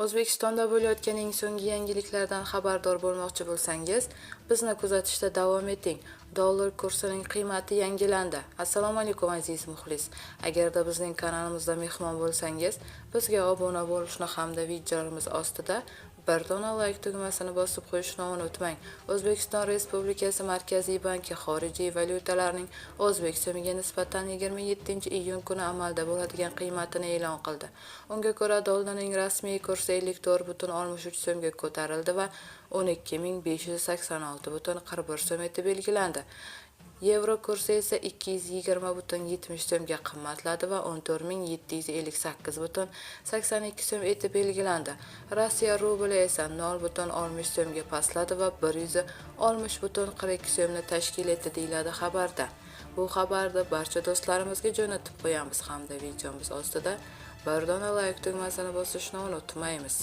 O'zbekistonda bo'layotgan eng so'nggi yangiliklardan xabardor bo'lmoqchi bo'lsangiz, bizni kuzatishda davom eting. Dollar kursining qiymati yangilandi. Assalomu alaykum, aziz muxlis. Agarda bizning kanalimizda mehmon bo'lsangiz, bizga obuna bo'lishni hamda videolarimiz ostida bir dona layk tugmasini bosib qo'yishni unutmang. O'zbekiston Respublikasi Markaziy banki xorijiy valyutalarning o'zbek so'miga nisbatan 27-iyun kuni amalda bo'ladigan qiymatini e'lon qildi. Unga ko'ra, dollarning rasmiy kursi 54,63 so'mga ko'tarildi va 12 586,41 so'm etib belgilandi. Yevro kursi esa 220,70 so'mga qimmatladi va 14 758,82 so'm etib belgilandi. Rossiya rubli esa 0,60 so'mga pastladi va 160,42 so'mni tashkil etdi, deyiladi xabarda. Bu xabarni barcha do'stlarimizga jo'natib qo'yamiz hamda videomiz ostida bir dona layk tugmasini bosishni unutmaymiz.